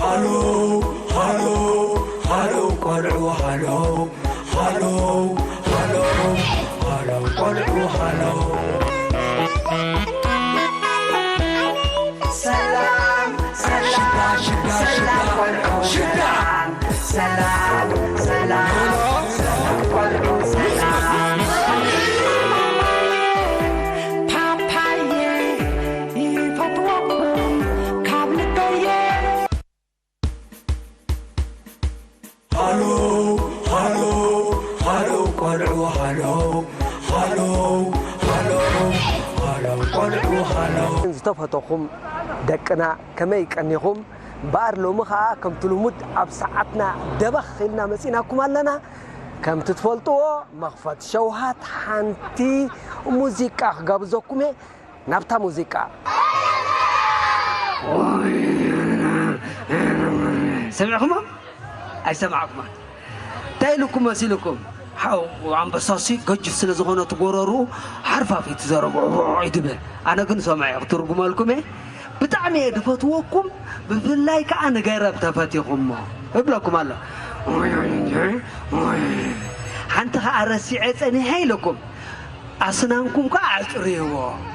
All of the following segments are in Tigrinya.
ሃሎ ሃሎ ሃሎ ቆልዑ ሃሎ ሃሎ ሃሎ ሃሎ ቆልዑ ሃሎ። ሰላም ሰላም ሽዳ ሽዳ ሰላም ሽዳ ቆልዑ ሽዳ። ሰላም ሰላም ሰላም ቆልዑ ሰላም። ፓፓየ ይፈትወኩም ካብ ልበየ። ሃሎ ሃሎ ሃሎ ቆልዑ ሃሎ ሃሎ ሃሎ ሃሎ ቆልዑ ሃሎ። ዝተፈተኹም ደቅና ከመይ ቀኒኹም? እምበኣር ሎሚ ኸኣ ከምቲ ልሙድ ኣብ ሰዓትና ደበኽ ኢልና መጺእናኩም ኣለና። ከምቲ ትፈልጥዎ መኽፈቲ ሸውሃት ሓንቲ ሙዚቃ ክጋብዘኩም እየ። ናብታ ሙዚቃ። ሰሚዕኩሞ? ኣይሰማዕኩማ። እንታይ ኢልኩም መሲልኩም? ሓው ኣንበሳሲ ገጅፍ ስለ ዝኾነ ትጎረሩ ሓርፋፍ እዩ ትዘረቡ። ኦይ ድብል። ኣነ ግን ሰማዒ ክትርጉመልኩም እየ። ብጣዕሚ እየ ድፈትወኩም፣ ብፍላይ ከዓ ንገረብ ተፈቲኹሞ እብለኩም ኣሎ። ሓንቲ ከዓ ረሲዐ ጸኒሐ ኢለኩም። ኣስናንኩም ከኣ ኣጽርይዎ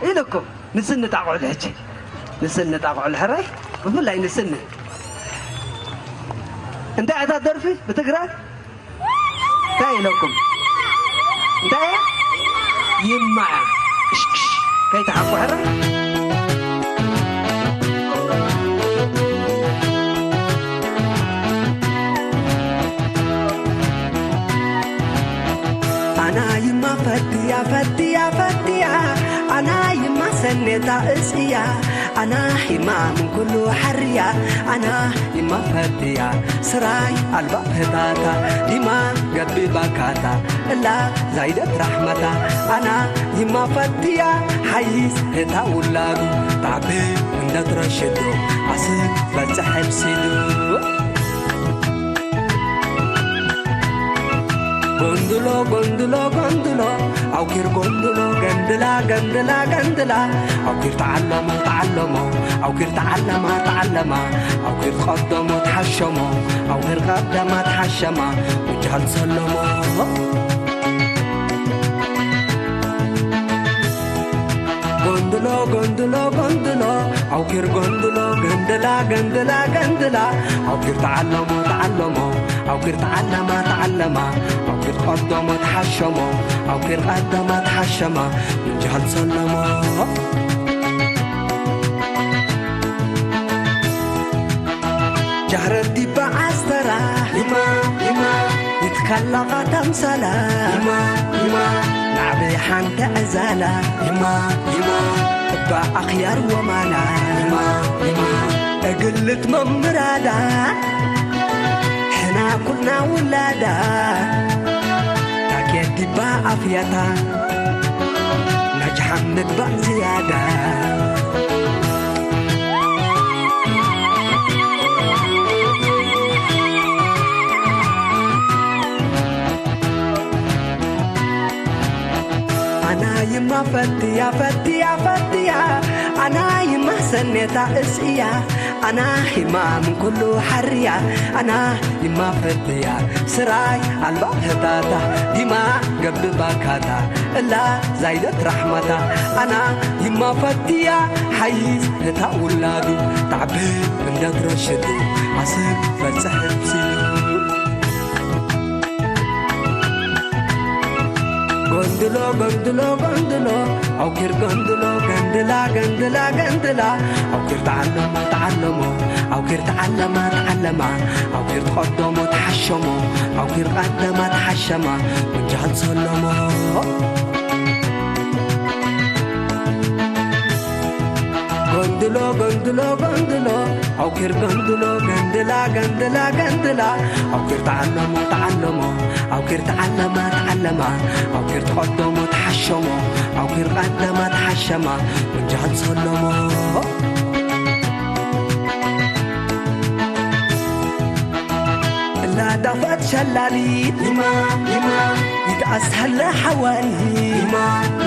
ኢለኩም። ንስኒ ጣቕዑል ሕጂ። ንስኒ ጣቕዑል ሕራይ፣ ብፍላይ ንስኒ። እንታይ እታ ደርፊ ብትግራ? እንታይ ኢለኩም? እንታይ እያ? ይማ እያ። እሽሽ፣ ከይተሓቁ ሕራይ። ኣና ይማ ፈትያ ፈትያ ፈትያ ኣና ይማ ሰኔታ እጽያ ኣና ይማ ምን ኩሉ ሓርያ ኣና ይማ ፈትያ ስራይ ኣልባ ህታታ ዲማ ገቢ ባካታ እላ ዛይደት ራሕመታ ኣና ይማ ፈትያ ሓይስ ህታ ውላዱ ታቤ እንደትረሽዱ ኣስብ በጽሕ ሕብሲሉ። ጎንድሎ ጎንድሎ ጎንድሎ ኣውኪር ጎንድሎ ገንድላ ገንድላ ገንድላ ኣውኪር ተዓለሞ ተዓለሞ ኣውኪር ተዓለማ ተዓለማ ኣውኪር ትቐደሞ ተሓሸሞ ኣውኪር ቀደማ ተሓሸማ ውጃል ሰለሞ። ጎንድሎ ጎንድሎ ጎንድሎ ኣውኪር ጎንድሎ ገንድላ ገንድላ ገንድላ ኣውኪር ተዓለሞ ተዓለሞ ኣውኪር ተዓለማ ተዓለማ ኣውኪር ቀደሞ ተሓሸሞ ኣውኪር ቀደማ ተሓሸማ ምንጃል ሰለሞ። ጃህረት ዲባ ዓስተራ ይማ ይማ ይትካላኻ ተምሳላ ይማ ይማ ናዕበይ ሓንቲ ዕዛላ ይማ ይማ እባ ኣኽያር ወማና ይማ ይማ እግልት መምራዳ ሕና ኩልና ውላዳ ታኬት ዲባ ኣፍያታ ናጅሓም ምግባእ ዝያዳ። ኣና ይማ ፈትያ ፈትያ ፈትያ ኣና ይማ ሰኔታ እስእያ ኣና ይማ ምን ኩሉ ሓርያ ኣና ይማ ፈትያ ስራይ ኣልባ ህታታ ዲማ ገብባካታ እላ ዛይደት ራሕማታ ኣና ይማ ፈትያ ሓይስ እታ ውላዱ ታዕብ እንደትረሽዱ ኣስብ በጽሕ ሲሉ ጎንድሎ ጎንድሎ ጎንድሎ ኣውኪር ጎንድሎ ገንድላ ገንድላ ገንድላ ኣውኪር ተዓለሞ ተዓለሞ ኣውኪር ተዓለማ ተዓለማ ኣውኪር ተቐደሞ ተሓሸሞ ኣውኪር ቀደማ ተሓሸማ ወንጃል ሰለሞ ጎንድሎ ጎንድሎ ጎንድሎ ኣውኪር ጎንድሎ ገንድላ ገንድላ ገንድላ ኣውኪር ተዓለሞ ተዓለሞ ኣውኪር ተዓለማ ተዓለማ ኣውኪር ተቐደሞ ተሓሸሞ ኣውኪር ቀደማ ተሓሸማ ወንጃል ሰለሞ እላ ዳፈት ሸላሊት ይማ ይማ ይትኣስሃለ ሓዋሪ ይማ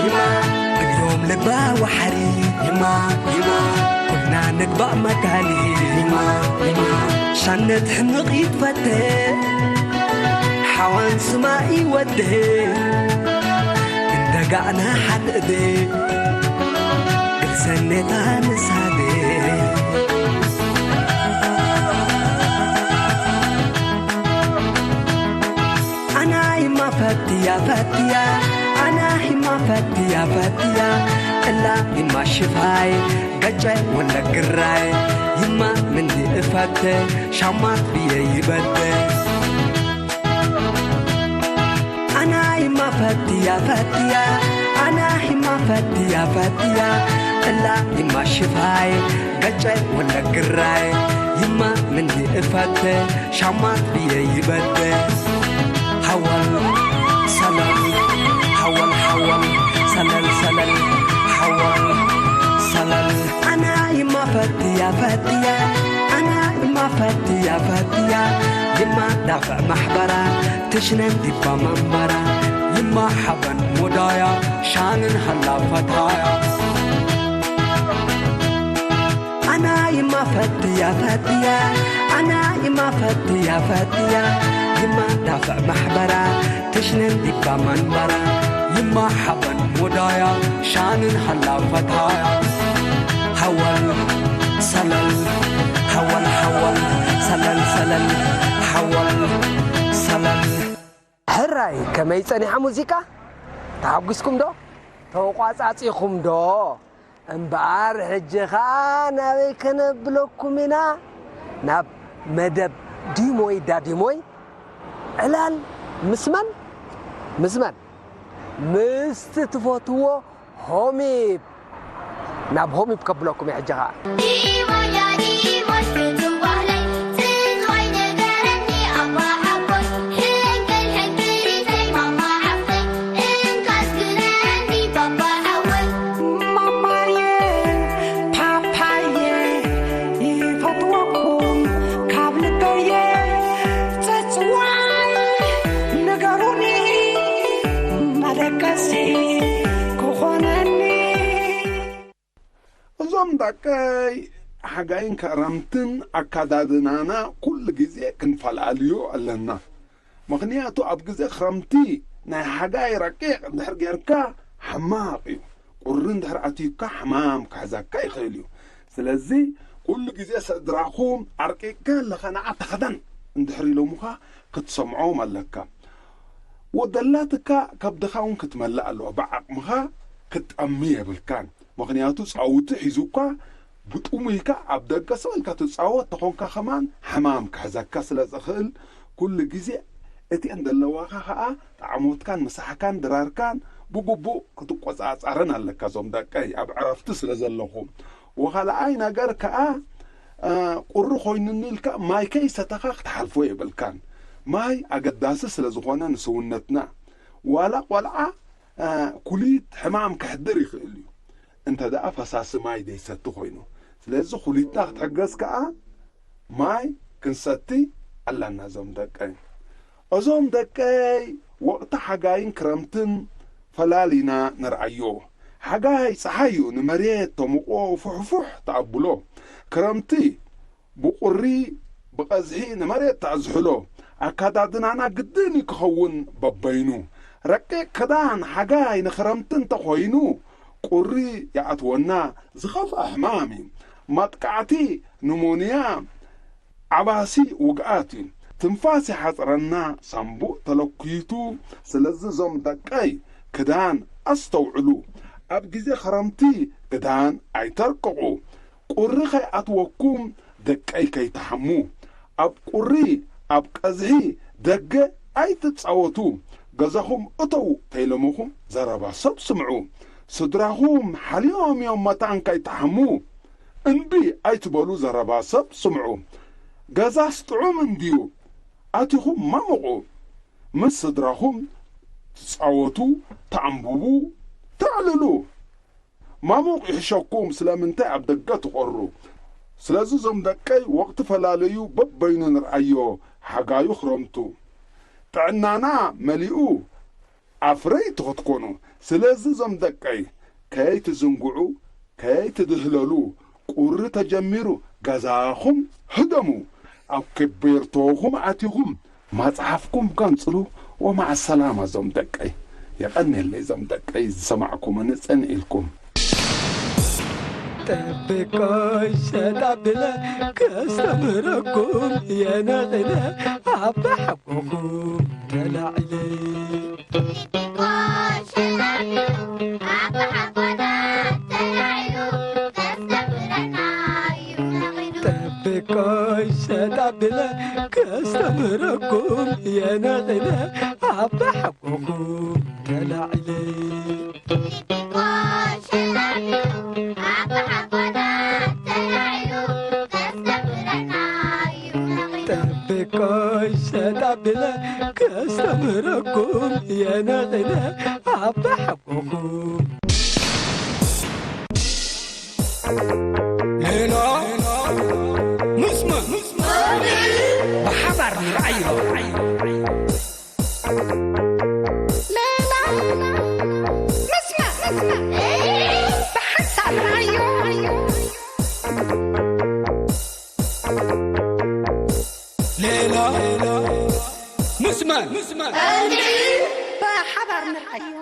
ይማ እግሮም ልባ ወሓሪ ይማ ይማ ኩልና ንግባእ መካሊ ይማ ይማ ሻነት ሕምቕ ይትፈተ ሓዋን ስማ ይወደ እንደጋዕና ሓትእደ ግልሰኔታ ንሳደ ኣና ይማ ፈትያ ፈትያ ኣና ይማ ፈትያ ፈትያ እላ ይማ ሽፋይ ገጨ ወለ ግራይ ይማ ምንዲ እፈተ ሻማት ብየ ይበደ ኣና ይማ ፈትያ ፈትያ ኣና ይማ ፈትያ ፈትያ እላ ይማ ሽፋይ ገጨ ወለ ግራይ ይማ ምንዲ እፈተ ሻማት ብየ ይበደ ሃወል ሰለል ሃወል ሃወል ሰለል ሰለል ሃወል ሰለል ኣና ይማ ፈትያ ፈትያ ኣና ይማ ፈትያ ፈትያ ይማ ዳፍዕ ማሕበራ ትሽነን ዲባ መንበራ ይማ ሓበን ሞዳያ ሻንን ሃላ ፈታያ ኣና ይማ ፈትያ ፈትያ ኣና ይማ ፈትያ ፈትያ ይማ ዳፍዕ ማሕበራ ትሽነን ዲባ መንበራ ይማ ሓበን ሞዳያ ሻንን ሃላ ፈታያ ሃወል ሰለል ሃወል ሃወል ሰለል ሰለል ሃወል ሰለል ሕራይ ከመይ ጸኒሓ ሙዚቃ? ተሓጒስኩም ዶ? ተቋጻጺኹም ዶ? እምበኣር ሕጂ ኸኣ ናበይ ከነብለኩም ኢና? ናብ መደብ ዲሞይ ዳዲሞይ ዕላል ምስ መን? ምስ መን? ምስቲ ትፈትዎ ሆሚፕ። ናብ ሆሚፕ ከብለኩም እየ ሕጂ ኸኣ። ዲሞይ ዳዲሞይ ፍቱው ባህለይ፣ ጽንዓይ ንገረኒ ኣባ ሓጎይ፣ ሕንክል ሕንክሊተይ ማማ ዓርከይ፣ እንካስ ግነኒ ባባ ሓወይ። ማማየ፣ ፓፓየ፣ ይፈትወኩም ካብ ልበየ፣ ጽጽዋይ ንገሩኒ መደቀሲ ክኾነኒ። እዞም ደቀይ፣ ሓጋይን ክረምትን ኣከዳድናና ኩሉ ግዜ ክንፈላልዮ ኣለና። ምኽንያቱ ኣብ ግዜ ክረምቲ ናይ ሓጋይ ረቂቕ እንድሕር ጌርካ ሕማቕ እዩ። ቁሪ እንድሕር ኣትዩካ ሕማም ክሕዘካ ይኽእል እዩ። ስለዚ ኩሉ ግዜ ስድራኹም ኣርቂቕካ ኣለኻ ንዓ ተኸደን እንድሕር ኢሎምኻ ክትሰምዖም ኣለካ። ወደላትካ ከብድኻ እውን ክትመልእ ኣለዎ። ብዓቕምኻ ክትጠሚ የብልካን። ምኽንያቱ ጻውቲ ሒዙካ ብጥሙይካ ኣብ ደገ ስቕ ኢልካ ትጻወት ተኾንካ ከማን ሕማም ክሕዘካ ስለ ዝኽእል ኩሉ ግዜ እቲአን ዘለዋኻ ኸኣ ጣዕሞትካን ምሳሕካን ድራርካን ብግቡእ ክትቆጻጸረን ኣለካ። እዞም ደቀይ ኣብ ዕረፍቲ ስለ ዘለኹም። ወኻልኣይ ነገር ከኣ እ፣ ቁሪ ኮይኑኒ ኢልካ ማይ ከይሰተኻ ክትሓልፎ የብልካን። ማይ ኣገዳሲ ስለ ዝኾነ ንስውነትና ዋላ ቆልዓ እ፣ ኩሊት ሕማም ከሕድር ይኽእል እዩ እንተ ደኣ ፈሳሲ ማይ ዘይሰቲ ኮይኑ። ስለዚ ኩሊትና ክትሕገዝ ከኣ ማይ ክንሰቲ ኣለና እዞም ደቀይ። እዞም ደቀይ ወቕቲ ሓጋይን ክረምትን ፈላሊና ንርኣዮ። ሓጋይ ጸሓይ እዩ ንመሬት ተሙቆ ፍሕፉሕ ተኣብሎ። ክረምቲ ብቁሪ ብቐዝሒ ንመሬት ተዕዝሕሎ። ኣካዳድናና ግድን እዩ ክኸውን በበይኑ። ረቂቕ ክዳን ሓጋይ ንኽረምቲ እንተኾይኑ ቁሪ ይኣትወና ዝኸፍኣ ሕማም እዩ። መጥቃዕቲ ኑሞንያ ዓባሲ ውግኣት እዩ። ትንፋስ ይሓጽረና፣ ሳምቡእ ተለኲቱ። ስለዚ እዞም ደቀይ ክዳን ኣስተውዕሉ። ኣብ ግዜ ክረምቲ ክዳን ኣይተርቅቑ። ቁሪ ከይኣትወኩም ደቀይ ከይትሓሙ። ኣብ ቁሪ ኣብ ቀዝሒ ደገ ኣይትጻወቱ። ገዛኹም እተዉ ተይለምኹም ዘረባ ሰብ ስምዑ። ስድራኹም ሓልዮም እዮም መታን ከይትሓሙ። እንቢ ኣይትበሉ ዘረባ ሰብ ስምዑ። ገዛስ ጥዑም እንድዩ ኣቲኹም ማሙቑ። ምስ ስድራኹም ትጻወቱ፣ ተዓንብቡ፣ ተዕልሉ። ማሙቕ ይሕሸኩም ስለምንታይ ኣብ ደገ ትቖሩ? ስለዚ እዞም ደቀይ ወቕቲ ፈላለዩ በበይኑ ንርኣዮ ሓጋዩ ክረምቱ። ጥዕናና መሊኡ ኣፍረይቲ ክትኮኑ። ስለዚ እዞም ደቀይ ከይትዝንግዑ ከይትድህለሉ። ቁሪ ተጀሚሩ ገዛኹም ህደሙ። ኣብ ክቢርቶኹም ኣቲኹም መጽሓፍኩም ቀንጽሉ። ወመዓ ሰላማ እዞም ደቀይ። የቐንየለይ እዞም ደቀይ ዝሰማዕኩምኒ ጽን ኢልኩም። ጠብቆይ ሸጣ ብለ ከስተምረኩም የነቕለ ኣባሓጎኹም ተላዕለ። ጠብቆይ ሸጣ ብለ ከስተምረኩም የነቕለ ኣባሓጎኹም ተላዕለ። ጠብቆይ ሸጣ ብለ ከስተምረኩም የነቕለ ኣባሓጎኹም። ሌላ ምስማዕ ብሓባር ንርኣዮ። ሌላ ምስማዕ ብሓንሳብ ንርኣዮ። ሌላ ምስማዕ ብሓባር ንርኣዮ።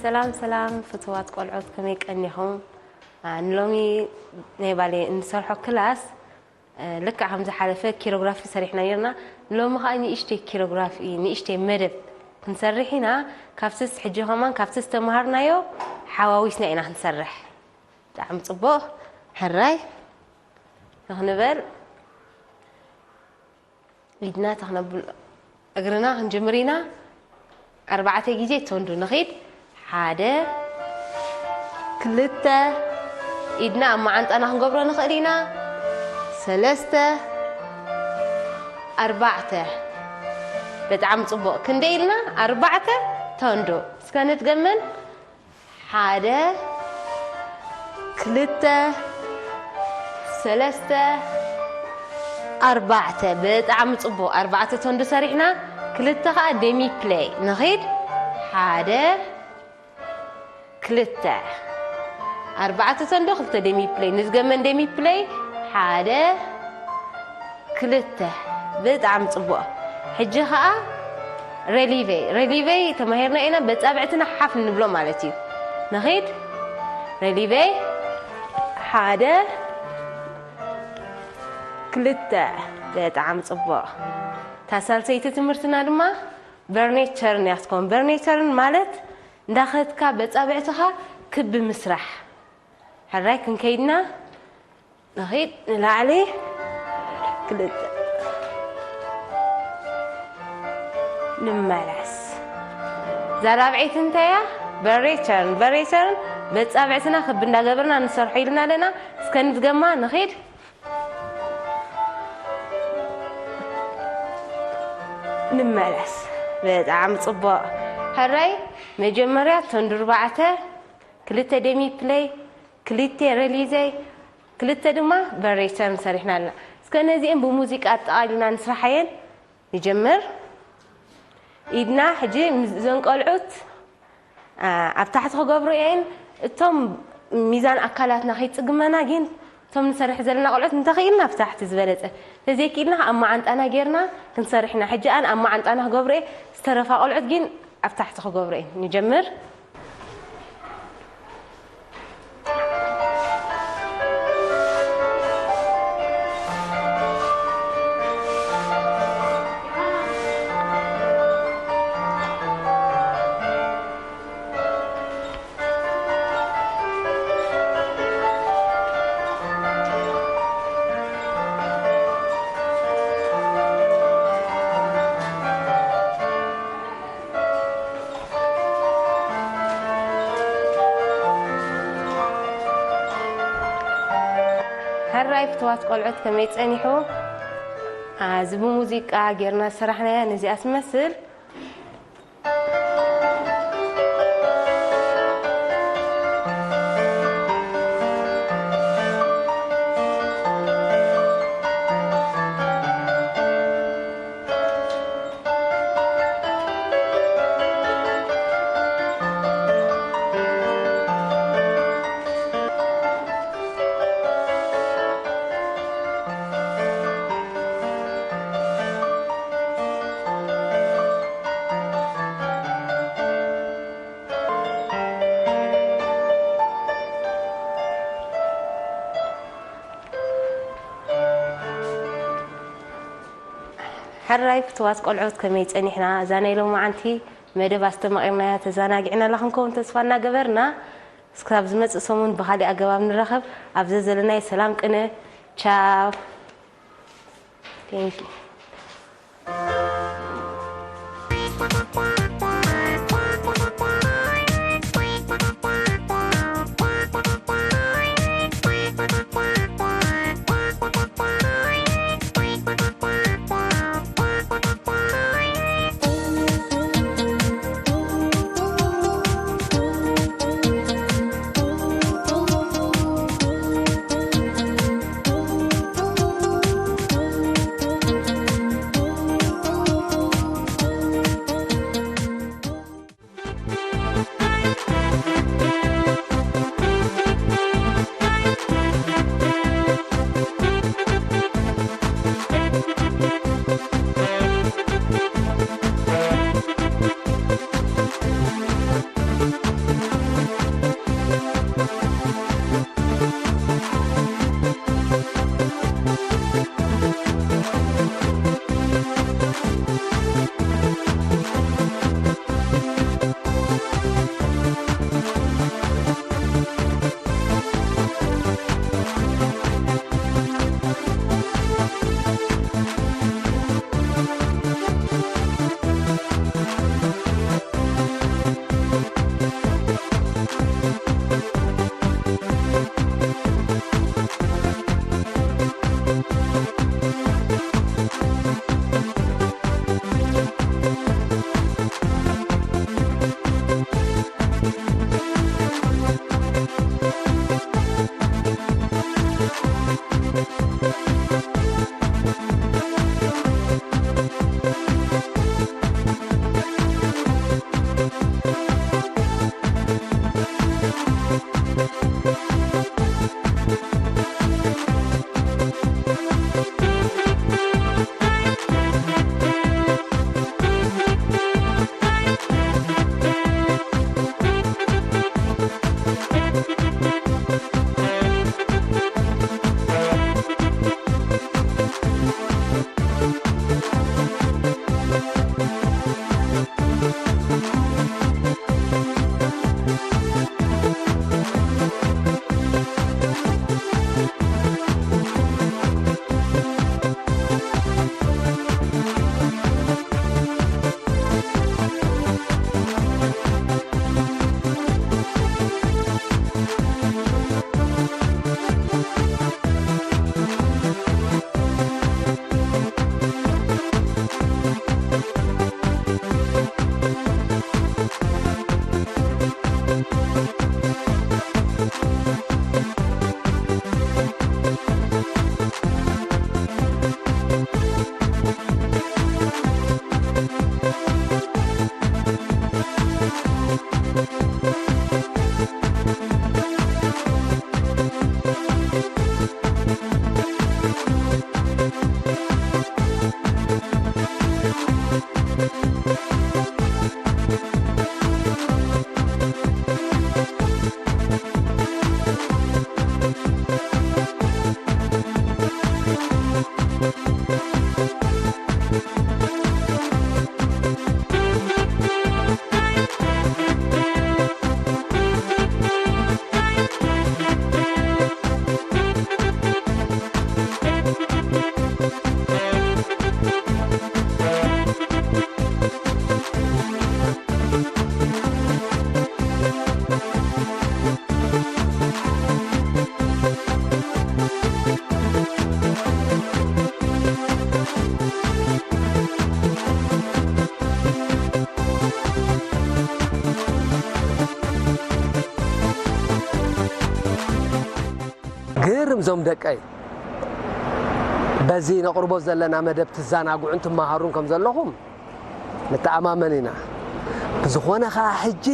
ሰላም ሰላም ፍትዋት ቆልዑት ከመይ ቀኒኹም? ንሎሚ ናይ ባሌ እንሰርሖ ክላስ ልክዕ ከም ዝሓለፈ ኪሮግራፊ ሰሪሕና ነርና። ሎሚ ከዓ ንእሽተይ ኪሮግራፊ ንእሽተይ መደብ ክንሰርሕ ኢና። ካብትስ ሕጂ ከማን ካብቲ ዝተምሃርናዮ ሓዋዊስና ኢና ክንሰርሕ። ብጣዕሚ ፅቡቕ። ሕራይ ንኽንበል ኢድና ተኽነብል እግርና ክንጅምር ኢና። ኣርባዕተ ግዜ ተንዱ ንኺድ። ሓደ ክልተ ኢድና ኣብ መዓንጣና ክንገብሮ ንኽእል ኢና። ሰለስተ ኣርባዕተ። ብጣዕሚ ፅቡቕ። ክንደይ ኢልና? ኣርባዕተ ተንዱ። እስከ ንትገመን። ሓደ ክልተ ሰለስተ ኣርባዕተ። ብጣዕሚ ፅቡቕ። ኣርባዕተ ተንዱ ሰሪሕና። ክልተ ከዓ ደሚ ፕለይ ንኺድ። ሓደ ክልተ ኣርባዕተ ተንዶ ክልተ ደሚ ፕለይ ንዝገመን ደሚ ፕለይ ሓደ ክልተ። ብጣዕሚ ፅቡቕ። ሕጂ ከዓ ሬሊቬ ሬሊቬ ተማሂርና ኢና። በፃብዕትና ሓፍ ንብሎ ማለት እዩ። ንኺድ። ሬሊቬ ሓደ ክልተ። ብጣዕሚ ፅቡቕ። እታ ሳልሰይቲ ትምህርትና ድማ በርኔቸርን እያ ክትከውን። በርኔቸርን ማለት እንዳኸድካ በፃብዕትኻ ክቢ ምስራሕ። ሕራይ ክንከይድና ንኺድ ንላዕሊ ክልተ ንመለስ። እዛ ራብዐይቲ እንታይ እያ? በሬቸርን በሬቸርን በፃብዕትና ክቢ እንዳገበርና ንሰርሖ ኢልና ኣለና። እስከ ንድገማ ንኺድ። ንመለስ። ብጣዕሚ ፅቡቕ። ሕራይ መጀመርያ ተንዱ ኣርባዕተ ክልተ ደሚ ፕለይ ክልተ ሬሊዘይ ክልተ ድማ በሬቸርን ሰሪሕና ኣለና። እስከ ነዚአን ብሙዚቃ ኣጠቓሊልና ንስራሓየን ንጀምር። ኢድና ሕጂ ምስ ዘንቀልዑት ኣብ ታሕቲ ክገብሩ እየን። እቶም ሚዛን ኣካላትና ከይፅግመና ግን እቶም ንሰርሕ ዘለና ቆልዑት እንተኽኢልና ኣብ ታሕቲ ዝበለፀ፣ ተዘይክኢልና ኣብ መዓንጣና ጌርና ክንሰርሕ ኢና። ሕጂ ኣን ኣብ መዓንጣና ክገብሩ እየ። ዝተረፋ ቆልዑት ግን ኣብ ታሕቲ ክገብሩ እየን። ንጀምር። ሕራይ ፍትዋት ቆልዑት ከመይ ጸኒሑ? እዚ ብሙዚቃ ጌርና ዝሰራሕናያ ነዚኣ ትመስል። ሕራይ ፍትዋት ቆልዑት ከመይ ጸኒሕና? እዛ ናይ ሎማዓንቲ መደብ ኣስተማቒርናያ ተዘናጊዕናላ ክንከውን ተስፋ እናገበርና፣ እስካብ ዝመጽእ ሰሙን ብኻሊእ ኣገባብ ንራኸብ። ኣብ ዘዘለናይ ሰላም ቅነ። ቻው። Thank you. ግርም ዞም ደቀይ፣ በዚ ነቕርቦ ዘለና መደብ ትዘናግዑን ትመሃሩን ከም ዘለኹም ንተኣማመን ኢና። ብዝኾነ ኸኣ ሕጂ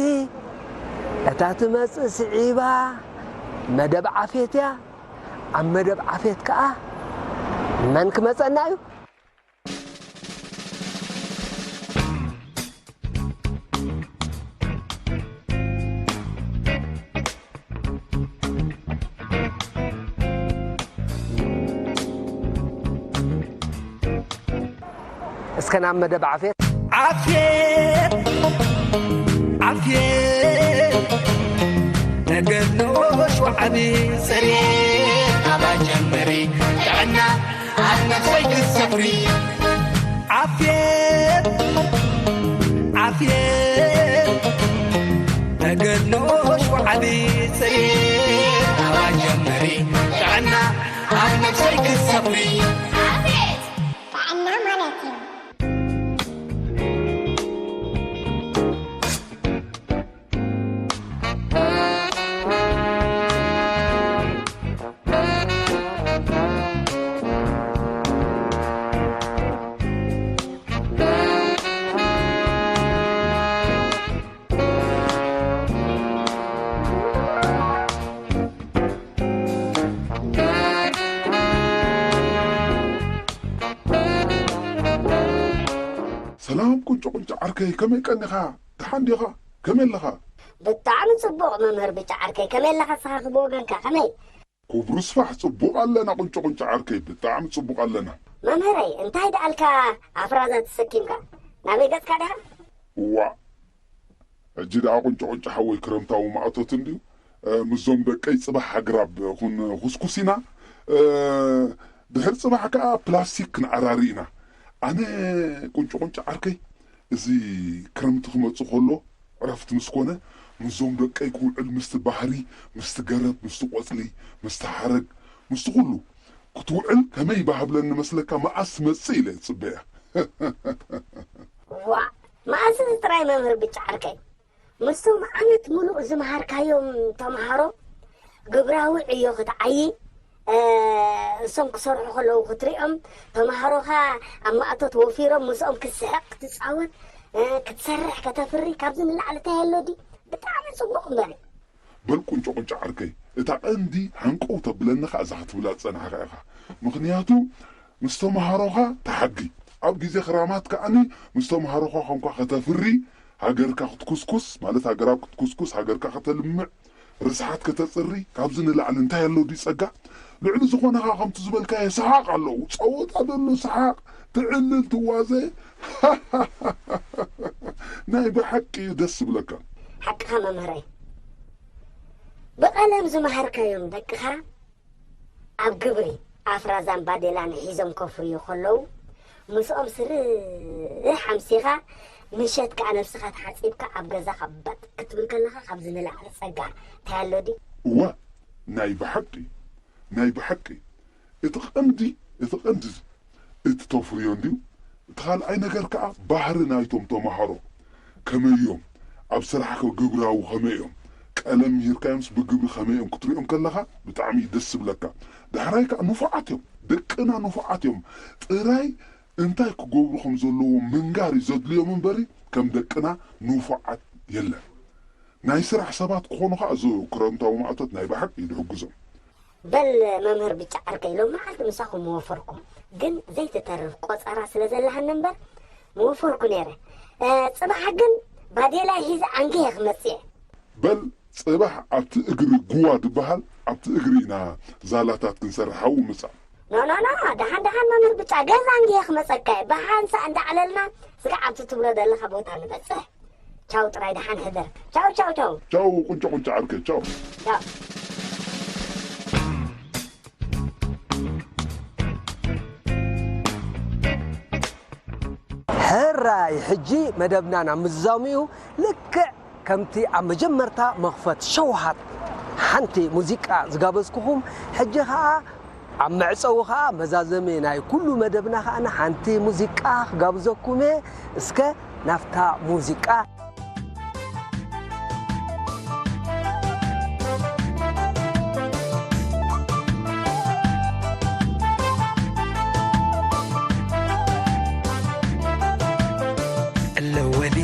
እታ ትመጽእ ስዒባ መደብ ዓፌት እያ። ኣብ መደብ ዓፌት ከኣ መን ክመጸና እዩ? እስከ ናብ መደብ ዓፌት። ዓፌት፣ ዓፌት፣ ተገድሎ ሸውዓቢ ጽሬት ኣባ ጀምሪ ጥዕና ኣብ ነፍሰይ ክትሰፍሪ። ዓፌት፣ ዓፌት፣ ተገድሎ ሸውዓቢ ጽሬት ኣባ ጀምሪ ጥዕና ኣብ ነፍሰይ ክትሰፍሪ። ዓፌት ጥዕና ማለት እዩ። ሰላም ቁንጮ ቁንጮ ዓርከይ፣ ከመይ ቀኒኻ? ደሓን ዲኻ? ከመይ ኣለኻ? ብጣዕሚ ጽቡቕ መምህር ብጫ ዓርከይ፣ ከመይ ኣለኻ ንስኻ ብወገንካ ከመይ? ክብሩ ስፋሕ፣ ጽቡቕ ኣለና ቁንጮ ቁንጮ ዓርከይ፣ ብጣዕሚ ጽቡቕ ኣለና። መምህረይ እንታይ ደኣልካ ኣፍራዛ ተሰኪምካ ናበይ ገጽካ ደኣ? እዋእ፣ ሕጂ ደኣ ቁንጮ ቁንጮ ሓወይ ክረምታዊ ማእቶት እንድዩ። እ፣ ምስዞም ደቀይ ጽባሕ ኣግራብ ኹን ኹስኩስ ኢና። እ፣ ድሕሪ ጽባሕ ከኣ ፕላስቲክ ክንኣራሪ ኢና። ኣነ ቁንጮ ቁንጮ ዓርከይ፣ እዚ ክረምቲ ክመጽእ ከሎ ዕረፍቲ ምስ ኮነ፣ ምስዞም ደቀይ ክውዕል፣ ምስቲ ባህሪ፣ ምስቲ ገረብ፣ ምስቲ ቆጽሊ፣ ምስቲ ሓረግ፣ ምስቲ ኩሉ ክትውዕል ከመይ ይባህብለኒ መስለካ? መኣስ ትመጽእ ኢለ እጽበያ። ዋ፣ መኣስ እዚ ጥራይ መምህር ብጫ ዓርከይ? ምስቶም ዓመት ምሉእ ዝመሃርካዮም ተምሃሮ ግብራዊ ዕዮ ክትዓዪ፣ እ፣ እሶም ክሰርሑ ከለዉ ክትሪኦም፣ ተምሃሮኻ ኣብ ማእቶት ወፊሮም ምስኦም ክትስሕቕ ክትጻወት፣ እ፣ ክትሰርሕ ከተፍሪ ካብዚ ንላዕሊ እንታይ ኣሎ ድዩ? ብጣዕሚ ጽቡቕ እምበር። በል ቁንጮ ቁንጮ ዓርከይ፣ እታ ቀንዲ ሃንቀው ተብለኒ ኸኣ እዛ ክትብላ ዝጸናሕካ ኢኻ። ምኽንያቱ ምስ ተምሃሮኻ ተሓጊ፣ ኣብ ግዜ ክራማት ከኣኒ ምስ ተምሃሮኻ ኮንካ ከተፍሪ፣ ሃገርካ ክትኩስኩስ፣ ማለት ሃገራብ ክትኩስኩስ፣ ሃገርካ ከተልምዕ፣ ርስሓት ከተጽሪ፣ ካብዚ ንላዕሊ እንታይ ኣሎ ድዩ ጸጋ? ልዕሊ ዝኾነ ኸኣ ከምቲ ዝበልካዮ ሰሓቕ ኣለዎ። ጸወታ ደሎ ሰሓቕ፣ ትዕልል ትዋዘ። ናይ ብሓቂ እዩ ደስ ዝብለካ። ሓቅኻ መምህረይ። ብቐለም ዝመሃርካዮም ደቅኻ ኣብ ግብሪ ኣፍራዛን ባዴላን ሒዞም ከፍርዩ ከለዉ፣ ምስኦም ስርህ ኣምሲኻ፣ ምሸት ከኣ ነብስኻ ተሓጺብካ ኣብ ገዛኻ ባጥ ክትብል ከለኻ፣ ካብዚ ንላዕሊ ጸጋ እንታይ ኣሎ ድዩ? እወ፣ ናይ ብሓቂ፣ ናይ ብሓቂ። እቲ ቀንዲ፣ እቲ ቀንዲ እቲ ተፍርዮ እንድዩ። እቲ ካልኣይ ነገር ከኣ ባህሪ ናይቶም ተምሃሮ ከመይ እዮም፣ ኣብ ስራሕ ከ ግብራዊ ከመይ እዮም፣ ቀለም ምሂርካዮምስ ብግብሪ ከመይ እዮም ክትሪኦም ከለኻ ብጣዕሚ እዩ ደስ ዝብለካ። ዳሕራይ ከኣ ንፉዓት እዮም፣ ደቅና ንፉዓት እዮም። ጥራይ እንታይ ክገብሩ ከም ዘለዎም ምንጋር እዩ ዘድልዮም እምበሪ ከም ደቅና ንፉዓት የለን። ናይ ስራሕ ሰባት ክኾኑ ከኣ እዚ ክረምታዊ ማእቶት ናይ ብሓቂ እዩ ዝሕግዞም። በል መምህር ብጫ ዓርከይ፣ ሎም መዓልቲ ምሳኹም ምወፈርኩ፣ ግን ዘይትተርፍ ቆጸራ ስለ ዘለሃኒ እምበር ምወፈርኩ ነይረ። እ፣ ጽባሕ ግን ባዴላይ ሒዘ ኣንጊሀ ክመጽእ እየ። በል ጽባሕ ኣብቲ እግሪ ጉዋ ዝበሃል፣ ኣብቲ እግሪ ኢና ዛላታት ክንሰርሕ። ሓው ምጻእ። ኖ፣ ኖ፣ ኖ፣ ደሓን፣ ደሓን መምህር ብጫ፣ ገዛ ኣንጊሀ ክመጸካ እየ። ብሓንሳእ እንዳዕለልና ስጋዕ ኣብቲ ትብሎ ዘለኻ ቦታ ንበጽሕ። ቻው ጥራይ፣ ደሓን ሕደር። ቻው፣ ቻው፣ ቻው። ቻው ቁንጫ ቁንጫ ዓርከይ፣ ቻው። ቻው። ሕራይ፣ ሕጂ መደብና ናብ ምዝዛሙ እዩ። ልክዕ ከምቲ ኣብ መጀመርታ መኽፈት ሸውሃት ሓንቲ ሙዚቃ ዝጋበዝኩኹም፣ ሕጂ ኸኣ ኣብ መዕጸዊ ኸኣ መዛዘሚ ናይ ኩሉ መደብና ኸኣ ሓንቲ ሙዚቃ ክጋብዘኩም እየ። እስከ ናብታ ሙዚቃ። እለወሌ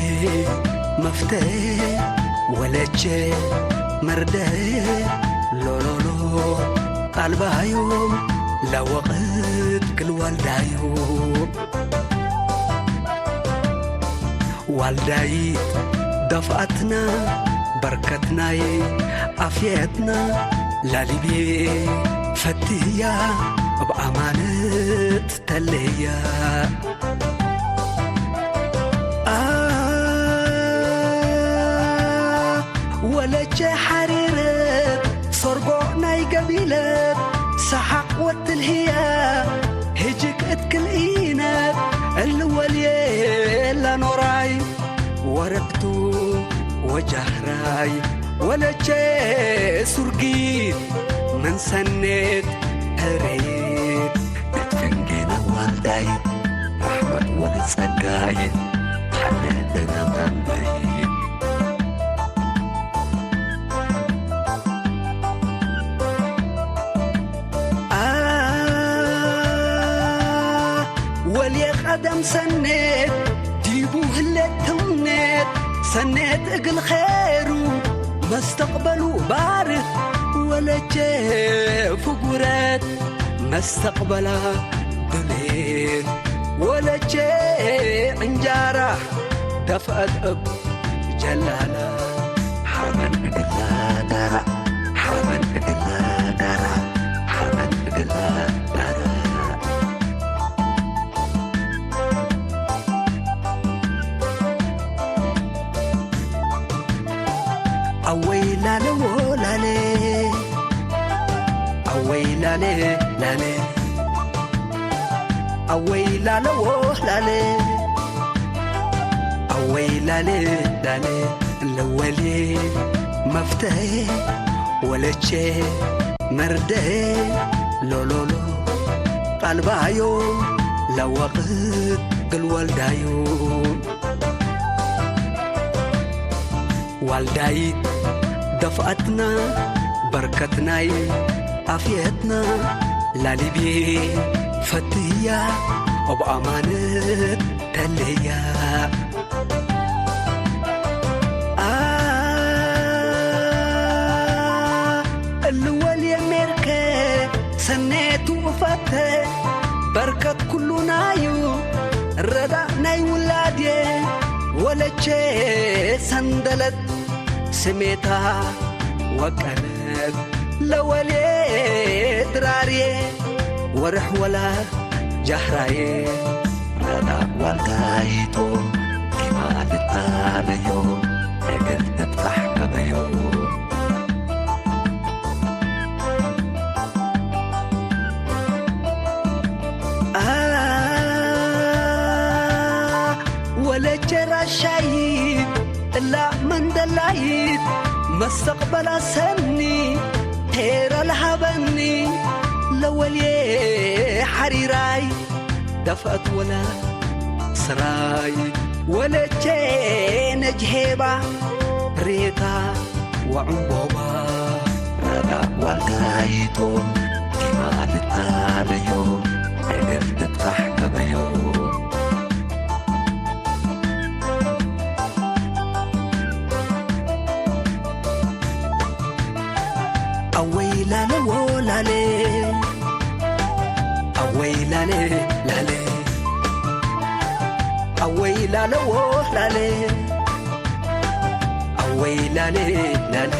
መፍተ ወለቼ መርደ ሎሎሎ ቃልባዮም ለወቕት ክልዋልዳዮ ዋልዳይ ደፍኣትና በርከትናይ ኣፍየትና ላሊቤ ፈትያ ብኣማነት ተለያ አ ወለቼ ሓሪረት ሰርጎ ናይ ገቢለት ሰሓቕ ወትልህያ ህጅክ እትክልኢነት እልወልየ ላኖራይ ወረቅቱ ወጃህራይ ወለቼ ሱርጊት መንሰኔት እሬት እትፍንጌነ ዋልዳይ ራሕመት ወለጸጋይ ሓለ ደናምራምበይ ወልየ ቀደም ሰኔት ዲቡ ህሌት ትምኔት ሰኔት እግል ኼሩ መስተቕበሉ ባርህ ወለቼ ፍጉረት መስተቕበላ ድሌት ወለቼ ዕንጃራ ደፍአት እብ ጀላላ ሓመድ እግላ ዳራ ሓመድ እግላ ዳራ ሓመድ እግላ ዳራ ኣወይ ላለዎ ላለ ኣወይ ላለ ላለ ኣወይ ላለዎ ላለ ኣወይ ላለ ላለ ለወሌ መፍተሄ ወለቼ መርደሄ ሎሎሎ ቃልባዮ ለወቕት ግልወልዳዮ ዋልዳይት ደፍኣትና በርከትናይ ኣፍየትና ላሊቤ ፈትያ ኣብ ኣማነት ተለያ አ እልወል የሜርከ ሰኔቱ እፈተ በርከት ኩሉናዩ ረዳእ ናይ ውላድየ ወለቼ ሰንደለት ስሜታ ወቀነት ለወልየ ድራርየ ወርሕ ወላ ጃህራየ ረዳእ ዋልዳይቶ ዲማ ልታበዮ እግል ትጥራሕ ገበዮ ወለቼ ራሻይት እላ መንደላይት መስተቕበላ ሰኒ ሄራ ለሃበኒ ለወልየ ሓሪራይ ደፍአት ወላ ስራይ ወለቼ ነጅሄባ ሬታ ወዕምቦባ ረዳ ዋልዳይቶም ዲማ ልታበዮ እግር ትጥራሕ ገበዮ ኣወይ ላለ ወላለ ኣወይ ላለ ላለ ኣወይ ላለ ወላለ ኣወይ ላለ ላለ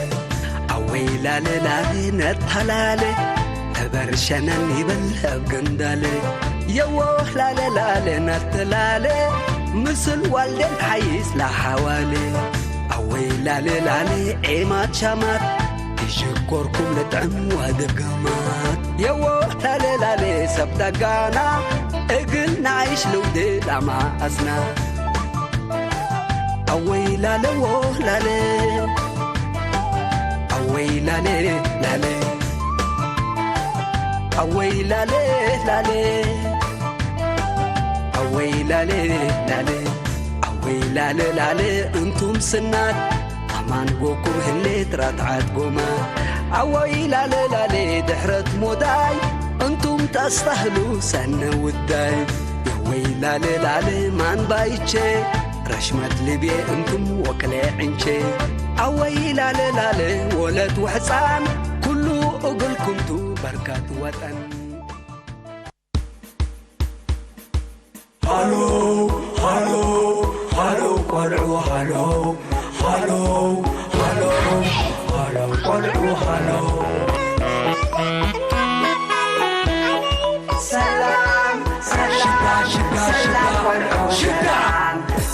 ኣወይ ላለ ላለ ነታላለ ተበርሸነን ይበል ኣብ ገንዳለ የወህ ላለ ላለ ነተላለ ምስል ዋልደን ሓይስ ላሓዋለ ኣወይ ላለ ላለ ዔማት ሻማት ይሽኮርኩም ልጥዕም ዋድገማት የወህ ላለ ላለ ሰብ ዳጋና እግል ናይሽ ልውድ ላማ ኣስና ኣወይ ላለ ወህ ላለ ኣወይ ላለ ላለ ኣወይ ላለ ላለ ኣወይ ላለ ላለ ኣወይ ላለ ላለ እንቱም ስናት ኣማን ጎኩም ህሌት ራትዓት ጎማ ኣወይ ላለ ላለ ድሕረት ሞዳይ እንቱም ታስተህሉ ሰነ ውዳይ የወይ ላለ ላለ ማን ባይቼ ረሽመት ልቤ እንቱም ወክለ ዕንቼ ኣወይ ላለ ላለ ወለት ወሕፃን ኩሉ እግልኩምቱ በርካት ወጠን ሃሎ ሃሎ ሃሎ ቆልዑ ሃሎ ሃሎ ሃሎ ሃሎ ቆልዑ ሃሎ ሰላም ሰላም ሽታ ሽታ ሽታ ቆልዑ ሽታ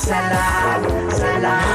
ሰላም ሰላም